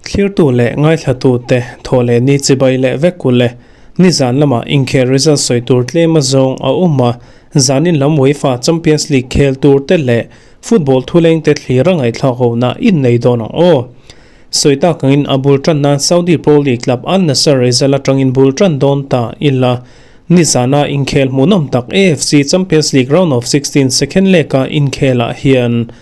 Thlirtu leh ngaithlatute thaw leh ni chibai leh vek u le. Nizan lamah inkhel result sawi tur tlem a zawng a awm a, zanin lam UEFA Champions League khel tur te leh football thuleng te thlir a ngaihthlak hona innei dawn ang aw. Sawi tak angin a bul tan nan Saudi Pro League club Al Nassr result atangin bul tan dawn ta ila. Nizana inkhel hmuhnawm tak AFC Champions League round of 16 second leg-a inkhelah hian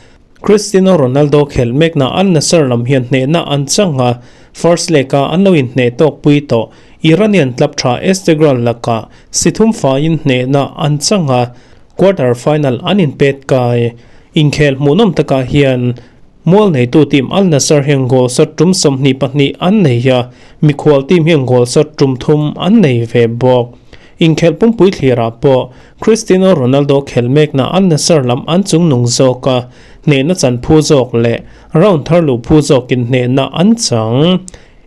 Cristiano Ronaldo khelh mekna Al Nassr lam hian hnehna an chang a, first leg-a an lo inhneh tawk pui tawh. Iranian club tha Esteghlal lakah si thum faiin hnehna an chang a, quarter final an inpet kai. Inkhel hmuhnawm takah hian Mual neitu team Al Nassr hian goal shot tum 22 an nei a, mikhual team hian goal shot tum thum an nei ve bawk. Inkhelh pumpui thlirah pawh Cristiano Ronaldo khelh mekna Al Nassr lam an chungnung zawk a, hnehna chan phu zawk leh round thar luh phu zawkin hnehna an chang.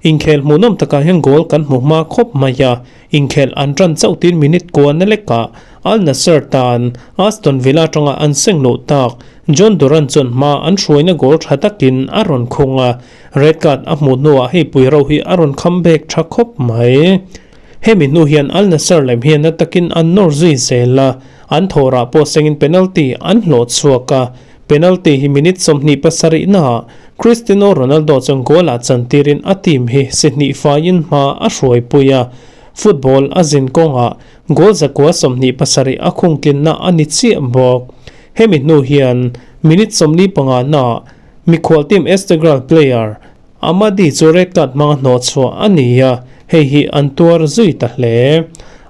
Inkhelh hmuhnawm takah hian goal kan hmu hma khawp mai a, inkhelh an tan chauh tin minute kua na lekah Al Nassr tan Aston Villa atanga an seng luh tak Jhon Duran chuan hma an hruaina goal tha takin a rawn khung a, red card a hmuh hnuah hei pui ro hi a rawn kham bek tha khawp mai. Hemi hnu hian Al Nassr lem hian na takin an nawr zui zel a, an thawrah pawh sengin penalty an hlawh chhuak a, Penalty hi minute 27 naah Cristiano Ronaldo chuan goal ah chantirin a team hi si hnih faiin hma a hruaipui a, football a zin kawngah goal 127 a khungtlinna a ni chiah bawk. Hemi hnu hian minute 45 naah mikhual team Esteghlal player Amadi chu red card hmanga hnawh chhuah a ni a, hei hi an tuar zui ta hle.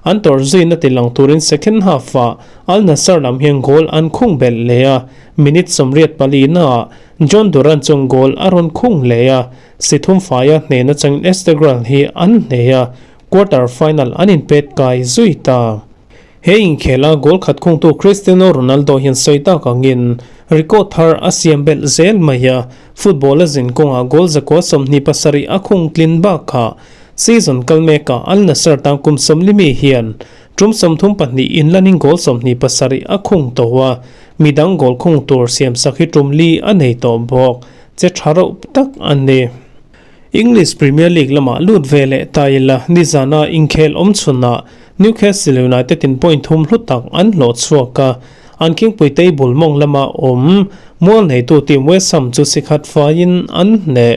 An tawrh zuina ti lang turin second half-ah Al Nassr lam hian goal an khung belh leh a, minute 84 naah Jhon Duran chuan goal a rawn khung leh a, si thum faia hnehna changin Esteghlal hi an hneh a, quarter final an inpet kai zui ta. He inkhela goal khat khungtu Cristiano Ronaldo hian sawi tak angin record thar a siam belh zel mai a, football a zin kawngah goal 127 a khung tlin bakah season kal mekah Al Nassr tan kum 40 mi hian tum 32 inlanin goal 27 a khung tawh a, midang goal khung tur siamsak hi tum li a nei tawh bawk che tha reuh tak a ni. English Premier League lamah lut ve leh ta ila nizana inkhel awm chhunah Newcastle United in point thum hlu tak an hlawh chhuak a, an khingpui table mawng lama awm mual neitu team West Ham chu si khat faiin an hneh.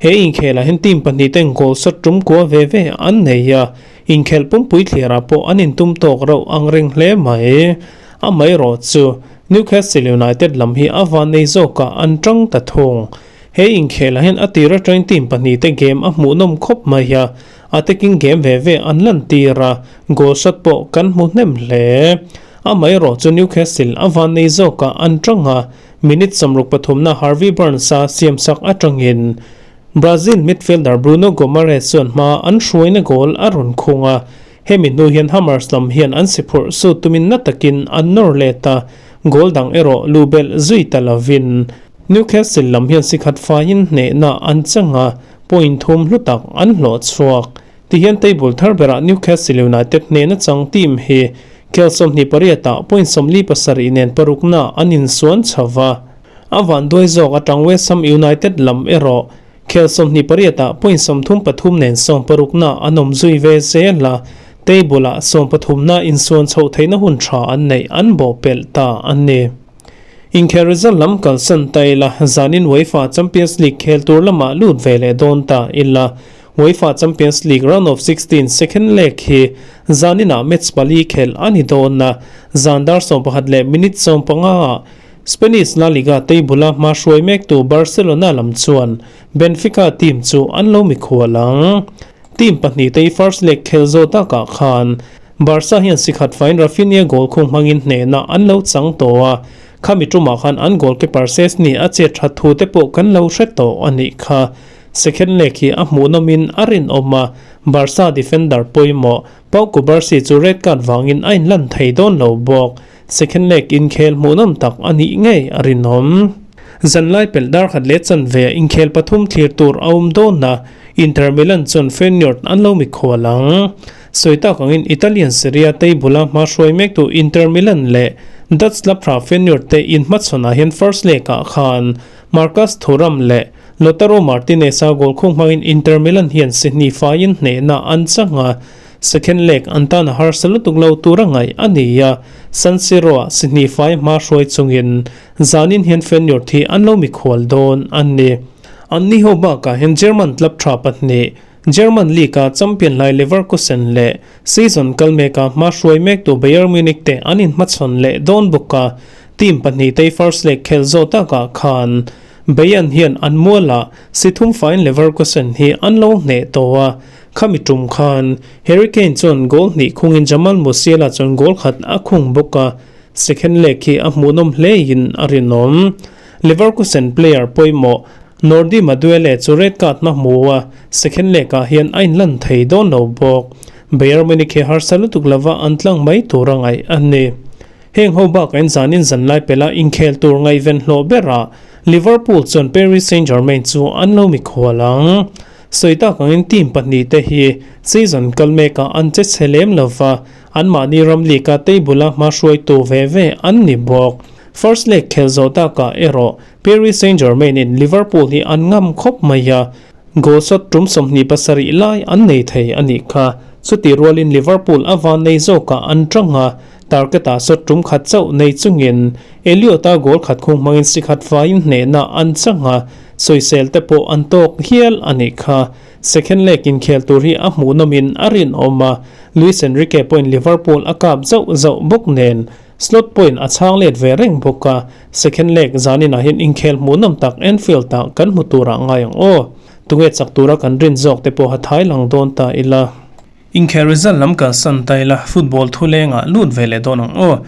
He inkhelah hian team pahnih ten goal shot tum kua ve ve an nei a, inkhelh pumpui thlirah pawh an intum tawk reuh ang reng hle mai. Amaherawh chu Newcastle United lam hi a van nei zawkah an tang ta thung. He inkhelah hian a tir atangin team pahnih te game a hmuhnawm khawp mai a, Attacking game ve ve an lan tir a, goal shot pawh kan hmu hnem hle. Amaherawh chu Newcastle a van nei zawkah an tang a, minute 63na Harvey Barnes-a siamsak atangin Brazil midfielder Bruno Guimaraes chuan hma an hruaina goal a rawn khung a, hemi hnu hian Hammers lam hian an si phurh sut tumin na takin an nawr let a, goal dang erawh lu belh zui ta lovin Newcastle lam hian si khat faiin hnehna an chang a, point thum hlu tak an hlawh chhuak. Tihian table thar berah Newcastle United hnehna chang team hi khel 28 ah point 47 nen parukna an insuan chho va. A van duai zawk atang West Ham United lam erawh khel 28 ah point 33 nen 60na an awm zui ve zel a, table ah 13na insuan chhoh theihna hun tha an neih an bawhpelh ta a ni. Inkhel result lam kalsan ta ila, zanin UEFA Champions League khel tur lamah lut ve leh dawn ta ila. UEFA Champions League round of 16 second leg hi zaninah match pali khelh a ni dawn a, zan dar 11 leh minute 15 ah Spanish La Liga table a hma hruai mektu Barcelona lam chuan Benfica team chu an lo mikhual ang. Team pahnih te hi first leg khel zawh takah khan Barca hian si khat fain Raphinha goal khung hmangin hnehna an lo chang tawh a, khami tumah khan an goalkeeper Szczesny a chet that thu te pawh kan lo hre tawh a nih kha. Second leg hi a hmuhnawmin a rinawm a, Barca defender pawimawh Pau Cubarsi chu red card vangin a inlan thei dawn lo bawk. Second leg inkhel hmuhnawm tak a nih ngei a rinawm. Zanlai pelh dar khat leh chanve ah inkhel pathum thlir tur a awm dawn a, Inter Milan chuan Feyenoord an lo mikhual ang. Sawi tak angin Italian Serie A table-a hma hruai mektu Inter Milan leh Dutch club tha Feyenoord te inhmachhawnah hian first leg-ah khan Marcus Thuram leh Lautaro Martinez-a goal khung hmangin Inter Milan hian si hnih faiin hnehna an chang a, second leg an tan a harsa lutuk lo tur a ngaih a ni a, San Siro-ah si hnih fai hma hruai chungin zanin hian Feyenoord hi an lo mikhual dawn a ni. Anni ho bakah hian German club tha pahnih, German League-a champion lai Leverkusen leh season kal meka hma hruai mektu Bayern Munich te an inhmachhawn leh dawn bawk a, team pahnih te first leg khel zawh takah khan Bayern hian an mualah si thum faiin Leverkusen hi an lo hneh tawh a, khami tum khan Harry Kane chuan goal hnih khungin Jamal Musiala chuan goal khat a khung bawk a, second leg hi a hmuhnawm hlein a rinawm. Leverkusen player pawimawh Nordi Maduele chu red card hma hmu a, second leg-ah hian a inlan thei dawn lo bawk. Bayern Munich hi harsa lutuk lova an tlang mai tur a ngaih a ni. Heng ho bakah in zanin zanlai pela inkhel tur ngaihven hlawh berah Liverpool chuan Paris Saint-Germain chu an lo mikhual ang. Sawi tak angin team pahnih te hi season kal mekah an che chhe lem lova, anmahni ram league-a table-a hma hruaitu ve ve an ni bawk. First leg khel zawh takah erawh Paris Saint-Germain in Liverpool hi an ngam khawp mai a, goal shot tum 27 lai an nei thei a nih kha. Chutih rualin Liverpool a van nei zawkah an tang a, target-ah shot tum khat chauh nei chungin Elliot-a goal khat khung hmangin si khat faiin hnehna an chang a, sawisel te pawh an tawk hial a nih kha. Second leg inkhel tur hi a hmuhnawmin a rinawm a, Luis Enrique pawhin Liverpool a kap zauh zauh bawk nen Slot point a chhang let ve reng bawk a, second leg zaninah hian inkhel hmuhnawm tak Anfield ah kan hmu turah ngai ang aw. Tunge chak tura kan rin zawk te pawha thai lang dawn ta ila. Inkhel result lam kalsan ta ila, football thu lengah lut ve leh dawn ang aw.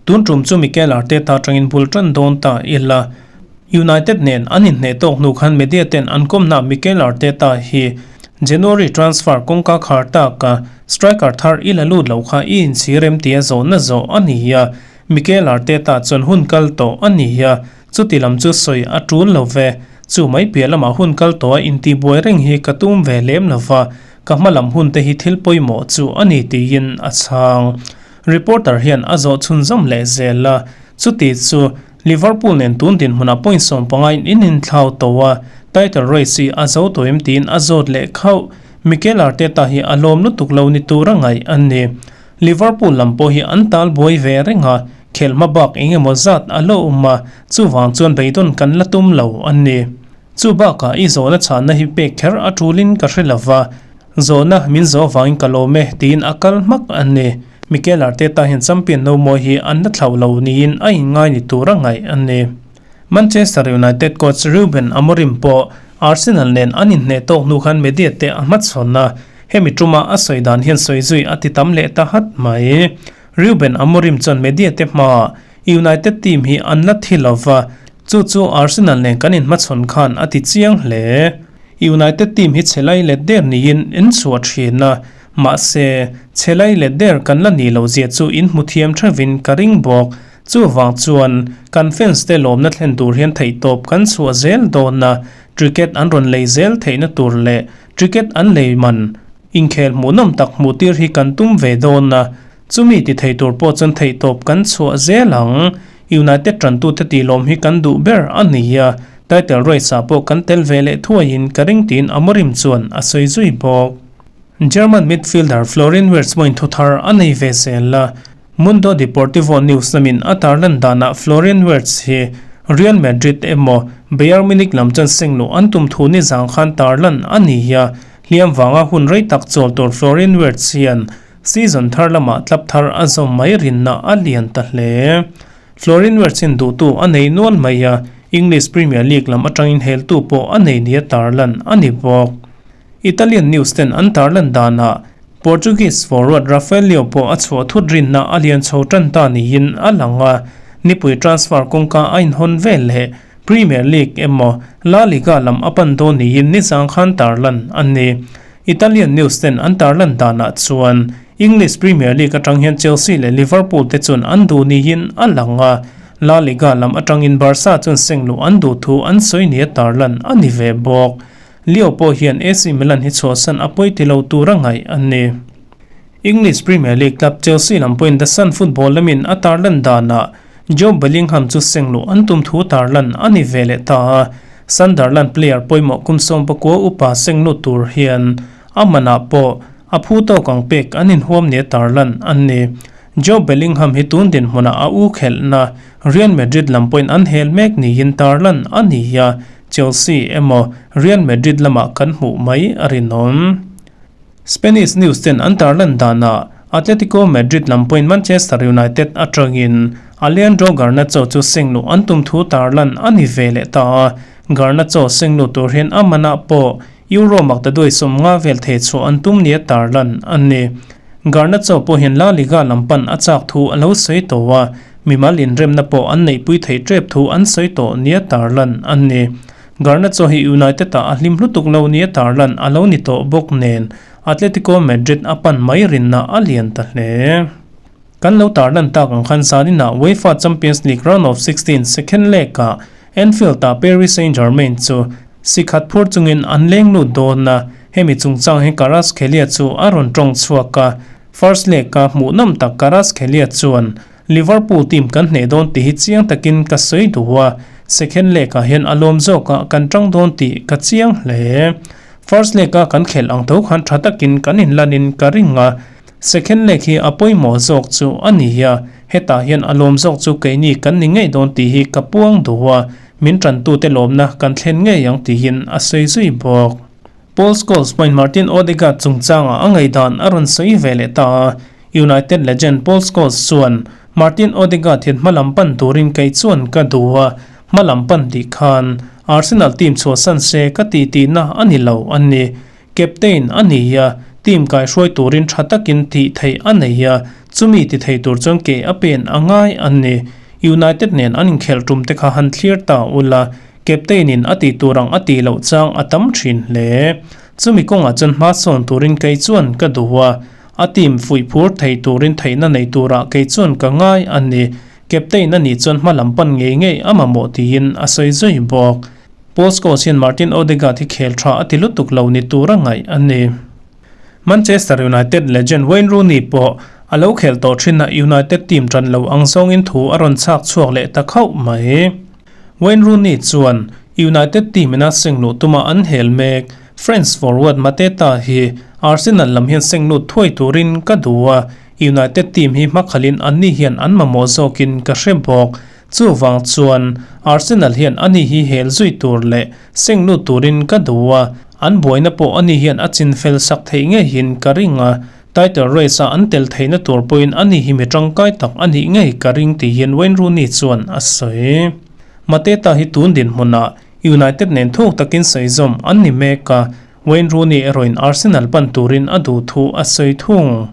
Tun tum chu Mikel Arteta atangin bul tan dawn ta ila. United nen an inhneh tawk hnu khan media ten an kawmna Mikel Arteta hi January transfer kawngka khar tak a, striker thar i la lut lo kha i inchhir em tia zawhna zawh a ni a, Mikel Arteta chuan hun kal tawh a ni a, chuti lam chu sawi a tul lo ve, chu mai piah lamah hun kal tawh a intihbuai reng hi ka tum ve lem lo va, ka hma lam hun te hi thil pawimawh chu a ni tiin a chhang. Reporter hian a zawh chhunzawm leh zel a, chuti chu Liverpool nen tun dinhmunah point 15 in in inthlau tawh a, title race hi a zo tawh em tiin a zawt leh khauh. Mikel Arteta hi a lawm lutuk lo ni tur a ngaih a ni. Liverpool lam pawh hi an tal buai ve reng a, khelh hma bak eng emaw zat a lo awm a, chuvang chuan beidawn kan la tum lo a ni. Chu bakah i zawhna chhanna hi pek kher a tulin ka hre lova, zawhna min zawh avangin ka lawm e tiin a kal hmak a ni. Mikel Arteta hian champion no mawi hi an la thlauh lo niin a inngai ni tur a ngaih a ni. Manchester United coach Ruben Amorim pawh Arsenal nen an inhneh tawk hnu khan media te a hmachhawn a, hemi tuma a sawi dan hian sawi zui a ti tam leh ta hat mai. Ruben Amorim chuan media te hmaah United team hi an la thi lova, chu chu Arsenal nen kan inhmachhawn khan a ti chiang hle. United team hi chhe lai let der niin in chhuah thin a, mahse, chhe lai let der kan la nih loh zia chu in hmu thiam theuhin ka ring bawk. Chuvang chuan, kan fans te lawmna thlen tur hian theihtawp kan chhuah zel dawn a, ticket an rawn lei zel theihna tur leh ticket an lei man inkhel hmuhnawm tak hmuh tir hi kan tum ve dawn a, Chumi ti thei tur pawh chuan theihtawp kan chhuah zel ang. United tantute tih lawm hi kan duh ber a ni a, title race ah pawh kan tel ve leh thuaiin ka ring tiin Amorim chuan a sawi zui bawk. German midfielder Florian Wirtz pawhin thu thar a nei ve zel a, Mundo Deportivo news lamin a tarlan danah Florian Wirtz hi Real Madrid emaw Bayern Munich lam chuan seng luh an tum thu nizang khan tarlan a ni a, hliam vanga hun rei tak chawl tur Florian Wirtz hian Season thar lamah tlap thar a zawm mai rinna a lian ta hle. Florian Wirtz-in duhtu a nei nual mai a, English Premier League lam atangin heltu pawh a nei nia tarlan a ni bawk. Italian news ten an tarlan danah Portuguese forward Rafael Leao pawh a chhuah thut rinna a lian chho tan ta niin a lang a, nipui transfer kawngka a inhawn vel leh Premier League emaw La Liga lam a pan dawn niin nizang khan tarlan a ni. Italian news ten an tarlan danah chuan English Premier League atang hian Chelsea leh Liverpool te chuan an duh niin a lang a, La Liga lam atangin Barca chuan seng luh an duh thu an sawi nia tarlan a ni ve bawk. Leo pawh hian AC Milan hi chhuahsan a pawi ti lo tur a ngaih a ni. English Premier League club Chelsea lam pawhin The Sun football lamin a tarlan danah. Jobe Bellingham chu seng luh an tum thu tarlan a ni ve leh ta a, Sunderland player pawimawh kum 19 upa seng lut tur hian a manah pawh a phu tawk ang pek an inhuam nia tarlan an ni. Jobe Bellingham hi tun dinhmunah a u khelhna Real Madrid lam pawhin an hel mek niin tarlan a ni a, Chelsea emaw Real Madrid lamah kan hmuh mai a rinawm. Spanish news ten an tarlan danah Atletico Madrid lam pawhin Manchester United atangin Alejandro Garnacho chu seng luh an tum thu tarlan a ni ve leh ta a, Garnacho seng luh tur hian a manah pawh Euro maktaduai 50 vel thei chhuah an tum nia tarlan a ni. Garnacho pawh hian La Liga lam pan a chak thu a lo sawi tawh a, mimal inremna pawh an neihpui theih tep thu an sawi tawh nia tarlan a ni. Garnacho hi United-ah a hlim hlutuk lo nia tarlan a lo ni tawh bawk nen Atletico Madrid a pan mai rinna a lian ta hle. Kan lo tarlan tak ang khan zaninah UEFA Champions League round of 16 second leg-ah Anfield-ah Paris Saint-Germain chu si khat phur chungin an leng lut dawn a, hemi chungchang hi Kvaratskhelia chu a rawn tawng chhuak a, first leg-a hmuhnawm tak Kvaratskhelia chuan Liverpool team kan hneh dawn tih hi chiang takin ka sawi duh a, second leg-ah hian a lawm zawkah kan tang dawn tih ka chiang hle. First leg-a kan khelh ang tho khan tha takin kan inlanin ka ring a, second leg hi a pawimawh zawk chu a ni a, hetah hian a lawm zawk chu keini kan ni ngei dawn tih hi ka puang duh a, min tantute lawmna kan thlen ngei ang tihin a sawi zui bawk. Paul Scholes pawhin Martin Odegaard chungchangah a ngaihdan a rawn sawi ve leh ta a, United legend Paul Scholes chuan, Martin Odegaard hian hmalam pan turin kei chuan ka duh a, hmalam pan tih khan Arsenal team chhuahsan se ka ti tihna a ni lo a ni. Captain a ni a, team kaihruai turin tha takin tih theih a nei a, chumi ti thei tur chuan ke a pen a ngai a ni. United nen an inkhelh tum te kha han thlir ta ula, Captain in a tih tur ang a tih loh chang a tam thin hle. Chumi kawngah chuan hma sawn turin kei chuan ka duh a, a team fuih phur thei turin theihna nei turah kei chuan ka ngai a ni. Captain a nih chuan hma lam pan ngei ngei a mamawh tiin a sawi zui bawk. Paul Scholes hian Martin Odegaard hi khel tha a ti lutuk lo ni tur a ngaih a ni. Manchester United legend Wayne Rooney pawh a lo khel tawh thin a, United team tan lo ang zawngin thu a rawn chhak chhuak leh ta khauh mai. Wayne Rooney chuan United team ina seng luh tuma an hel mek French forward Mateta hi Arsenal lam hian seng lut thuai turin ka duh a, United team hi hmakhalin anni hian an mamawh zawkin ka hre bawk. Chuvang chuan Arsenal hian ani hi hel zui tur leh seng lut turin ka duh a, an buaina pawh ani hian a chinfel sak theih ngeihin ka ring a, Title race-a an tel theihna tur pawhin ani hi mi tangkai tak a nih ngei ka ring tihin Wayne Rooney chuan a sawi. Mateta hi tun dinhmunah United nen thuk takin sawi zawm an ni mek a, Wayne Rooney erawhin Arsenal pan turin a duh thu a sawi thung.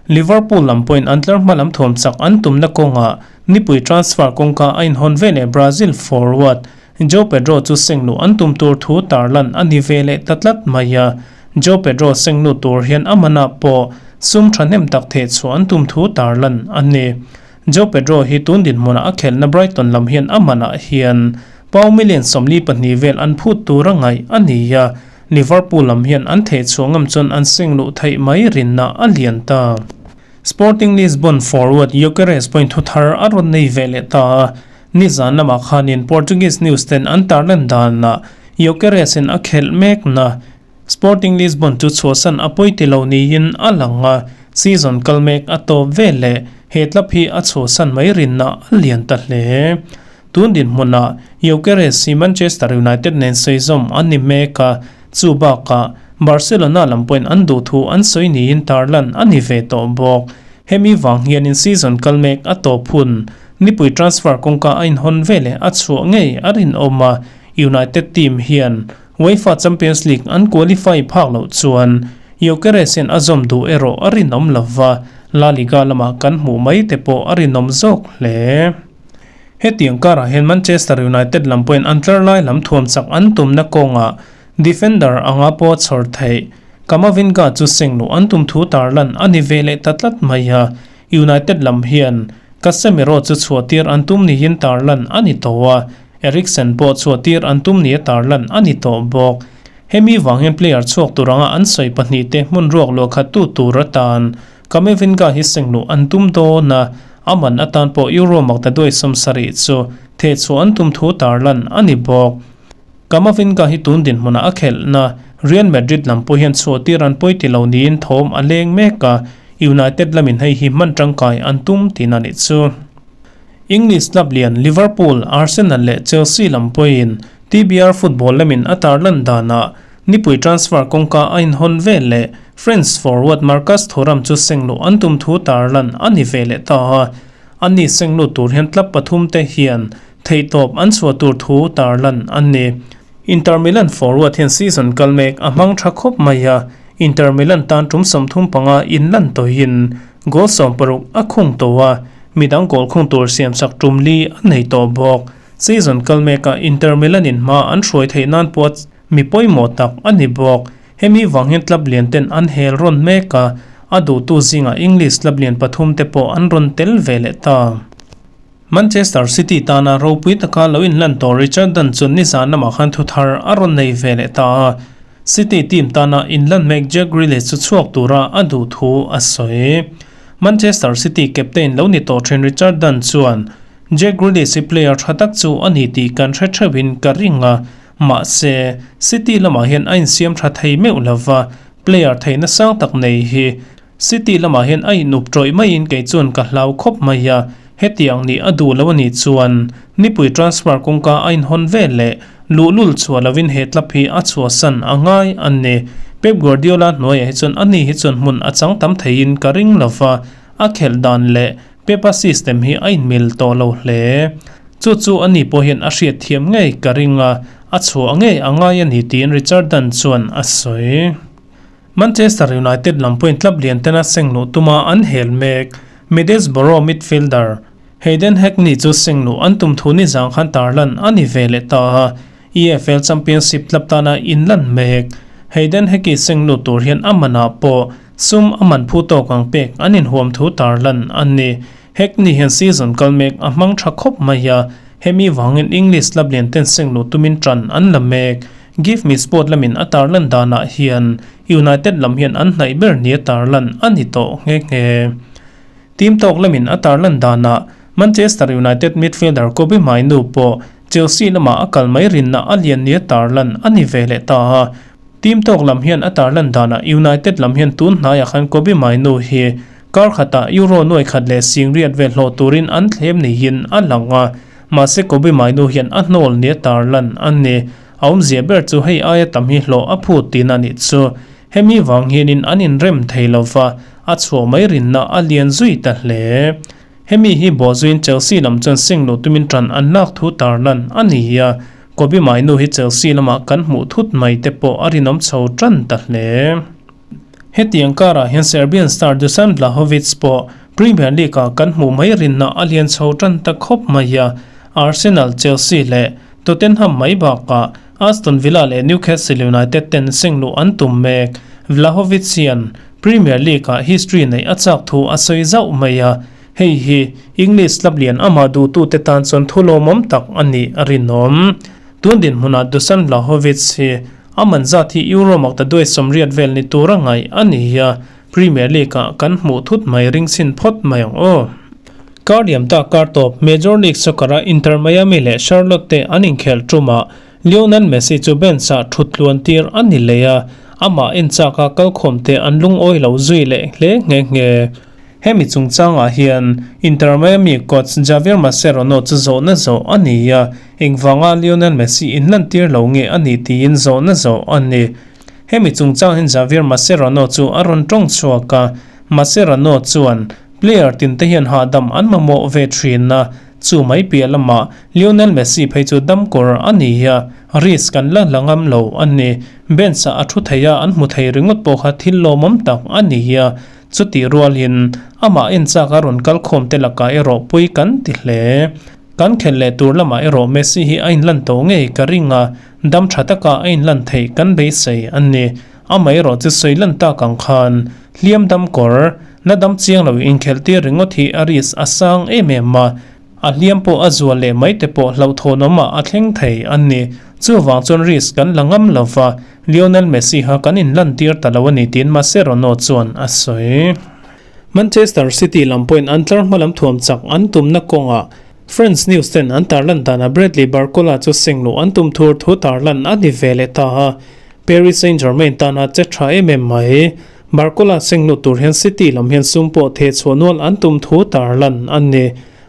Liverpool lam pawhin an tlar hma lam thuam chak an tumna kawngah nipui transfer kawngka a inhawn veleh Brazil forward Joao Pedro chu seng luh an tum tur thu tarlan a ni ve leh ta tlat mai a, Joao Pedro seng lut tur hian a manah pawh sum thahnem tak theh chhuah an tum thu tarlan a ni. Joao Pedro hi tun dinhmunah a khelhna Brighton lam hian a manah hian pound million 42 vel an phut tur a ngaih a ni a, Liverpool lam hian an theh chhuah ngam chuan an seng luh theih mai rinna a lian ta. Sporting Lisbon forward Gyökeres pawhin thu thar a rawn nei ve leh ta a, Nizan lamah khanin Portuguese news ten an tarlan danah Gyökeres in a khelh mekna Sporting Lisbon chu chhuahsan a pawi ti lo niin a lang a, season kal mek a tawp ve leh he club hi a chhuahsan mai rinna a lian ta hle. Tun dinhmunah Gyökeres hi Manchester United nen sawi zawm an ni mek a, chu bakah Barcelona lam pawhin an duh thu an sawi niin tarlan a ni ve tawh bawk. Hemi vang hianin season kal mek a tawp hun Nipui transfer kawngka a inhawn veleh a chhuah ngei a rinawm a, United team hian UEFA Champions League an qualify phak loh chuan Gyökeres hian a zawm duh erawh a rinawm lo va, La Liga lamah kan hmuh mai te pawh a rinawm zawk hle. Hetiang karah hian Manchester United lam pawhin an tlar lai lam thuam chak an tumna kawngah defender anga pawh chhawr theih Camavinga chu seng luh an tum thu tarlan a ni ve leh ta tlat mai a, United lam hian Casemiro chu chhuahtir an tum niin tarlan a ni tawh a, Eriksen pawh chhuahtir an tum nia tarlan a ni tawh bawk. Hemi vang hian player chhuak tur anga an sawi pahnih te hmun ruak luah khat tu tur atan Camavinga hi seng luh an tum dawn a, A man atan pawh Euro maktaduai 70 chu thehchhuah an tum thu tarlan a ni bawk. Camavinga hi tun dinhmunah a khelhna Real Madrid lam pawh hian chhuahtir an pawi ti lo niin thawm a leng mek a, United lamin hei hi hman tangkai an tum tihna a nih chu. English club lian Liverpool, Arsenal leh Chelsea lam pawhin TBR football lamin a tarlan danah nipui transfer kawngka a inhawn vel leh French forward Marcus Thuram chu sengluh an tum thu tarlan a ni ve leh ta a. Ani senglut tur hian club pathum te hian theihtawp an chhuah tur thu tarlan an ni. Inter Milan forward hian season kal mek a hmang tha khawp mai a, Inter Milan tan tum 35 inlan tawhin goal 60 a khung tawh a, midang goal khung tur siamsak tum li a nei tawh bawk. Season kal mekah Inter Milan in hma an hruai theih nan pawh mi pawimawh tak a ni bawk. Hemi vang hian club lian ten an hel rawn mek a, a duhtu zingah English club lian pathum te pawh an rawn tel ve leh ta. Manchester City tana ropui taka lo inlan tawh Richard Dunne chu nizan lamah khan thu thar a rawn nei ve leh ta a, City team tana inlan mek Jack Grealish chu chhuak tura a duh thu a sawi. Manchester City captain lo ni tawh thin Richard Dunne chuan, Jack Grealish hi player tha tak chu a ni tih kan hre theuhin ka ring a, mahse, City lamah hian a insiam tha thei meuh lova, player theihna sang tak nei hi City lamah hian a inup tawih maiin kei chuan ka hlau khawp mai a, hetiang nih a duh lo a nih chuan nipui transfer kawngka a inhawn vel leh luhlul chhuah lovin he club hi a chhuahsan a ngai a ni. Pep Guardiola hnuaiah hi chuan ani hi chuan hmun a chang tam theiin ka ring lo va, a khelh dan leh Pep-a system hi a inmil tawh lo hle. Chu chu ani pawh hian a hriat thiam ngei ka ring a, a chhuah ngei a ngai a ni tiin Richard Dunne chuan a sawi. Manchester United lam pawhin club lian tena sengluh tuma an hel mek. Middlesbrough midfielder Hayden Hackney chu sengluh an tum thu nizang khan tarlan a ni ve leh ta a, EFL Championship club tana inlan mek. Hayden Hackney senglut tur hian a manah pawh sum a man phu tawk ang pek an inhuam thu tarlan a ni. Hackney hian season kal mek a hmang tha khawp mai a, hemi vangin English club lian ten sengluh tumin tan an la mek. Give Me Sport lamin a tarlan danah hian United lam hian an hnaih ber nia tarlan a ni tawh nghe nghe. Team tawk lamin a tarlan danah Manchester United midfielder Kobbie Mainoo pawh Chelsea lamah a kal mai rinna a lian nia tarlan a ni ve leh ta a. Team tawk lam hian a tarlan danah United lam hian tun hnaiah khan Kobbie Mainoo hi kar khatah Euro nuai khat leh singriat vel hlawh turin an thlem niin a lang a. Mahse Kobbie Mainoo hian a hnawl nia tarlan a ni. A awmzia ber chu hei aia tam hi hlawh a phut tihna a nih chu. Hemi vang hianin an inrem thei lova, a chhuah mai rinna a lian zui ta hle. Hemi hi bawhzuiin Chelsea lam chuan sengluh tumin tan an lak thu tarlan a ni a, Kobbie Mainoo hi Chelsea lamah kan hmuh thut mai te pawh a rinawm chho tan ta hle. Hetiang karah hian Serbian star Dusan Vlahovic pawh Premier League-ah kan hmuh mai rinna a lian chho tan ta khawp mai a, Arsenal, Chelsea leh Tottenham mai bakah Aston Villa leh Newcastle United ten sengluh an tum mek. Vlahovic hian Premier League-ah history neih a chak thu a sawi zauh mai a, hei hi English club lian amah duhtute tan chuan thu lawmawm tak a nih a rinawm. Tun dinhmunah Dusan Vlahovic hi a man zat hi Euro makta duai 80 vel ni tura ngaih a ni a, Premier League-ah kan hmuh thut mai ring chhin phawt mai ang aw. Kar liam ta kar tawp Major League Soccer-a Inter Miami leh Charlotte te an inkhel tumah Lionel Messi chu bench-ah thut tluan tir a ni leh a, amah en chaka kalkhawm te an lungawi lo zui leh hle nghe nghe. Hemi chungchangah hian Inter Miami coach Javier Mascherano chu zawhna zawh a ni a, engvanga Lionel Messi inlantir lo nge a nih tiin zawhna zawh a ni. Hemi chungchang hian Javier Mascherano chu a rawn tawng chhuak a, Mascherano chuan player tin te hian hahdam an mamawh ve thin a, chu mai piah lamah Lionel Messi phei chu dam kawr a ni a, risk an la la ngam lo a ni. Bench ah a thu thei a, an hmu thei ringawt pawh kha thil lawmawm tak a ni a, chutih rualin amah en chak a rawn kal khawm te lakah erawh pui kan ti hle. Kan khelh leh tur lamah erawh Messi hi a inlan tawh ngei ka ring a, dam tha taka a inlan theih kan beisei a ni. Amaherawh chu sawi lan tak ang khan hliam dam kawr, na dam chiang lo inkhelh tir ringawt hi a risk a sang em em a, a hliam pawh a zual leh mai te pawh hlauhthawnawm ah a thleng thei a ni. Chuvang chuan risk kan la ngam lo va, Lionel Messi kha kan inlan tir ta lo a ni tiin Mascherano chuan a sawi. Manchester City lam pawhin an tlar hma lam thuam chak an tumna kawngah French news ten an tarlan danah Bradley Barcola chu sengluh an tum thur thu tarlan a ni ve leh ta a, Paris Saint-Germain tana che tha em em mai. Barcola sengluh tur hian City lam hian sum pawh theh chhuah nual an tum thu tarlan a ni.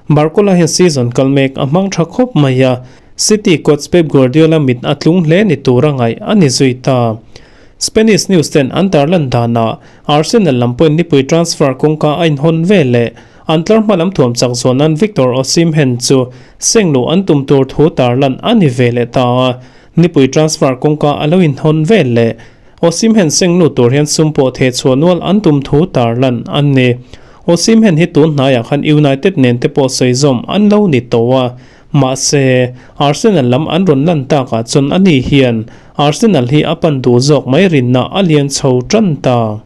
Barcola hian season kal mek a hmang tha khawp mai a, City coach Pep Guardiola mit a tlung hle ni tura ngaih a ni zui ta. Spanish news ten an tarlan danah Arsenal lam pawhin nipui transfer kawngka a inhawn ve leh an tlar hma lam thuam chak zawn nan Victor Osimhen chu sengluh an tum tur thu tarlan a ni ve leh ta a, nipui transfer kawngka a lo inhawn ve leh Osimhen senglu tur hian sum pawh theh chhuah nual an tum thu tarlan a ni. Osimhen hi tun hnaiah khan United nen te pawh sawi zawm an lo ni tawh a, Mahse, Arsenal lam an rawn lan takah chuan ani hian Arsenal hi a pan duh zawk mai rinna a lian chho tan ta.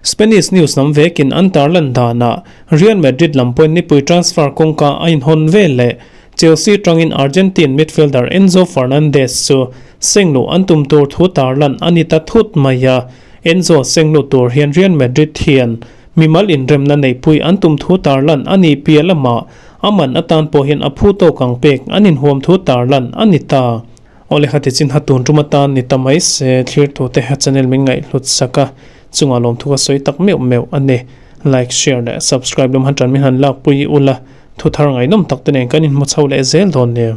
Spanish news lam vekin an tarlan danah Real Madrid lam pawhin nipui transfer kawngka a inhawn vel leh Chelsea tangin Argentine midfielder Enzo Fernandez chu sengluh an tum tur thu tarlan a ni ta thut mai a. Enzo sengluh tur hian Real Madrid hian mimal inremna neihpui an tum thu tarlan a nih piah lamah A man atan pawh hian a phu tawk ang pek an inhuam thu tarlan a ni ta. Awle khati chin ha tun tum atan ni ta mai se thlir tu te ha channel min ngaihhlut sak a, chungah lawmthu ka sawi tak meuh meuh a ni. Like, share leh subscribe lam han tan min han lak pui ula, thu thar ngaihnawm tak te nen kan inhmu chho leh zel dawn nia.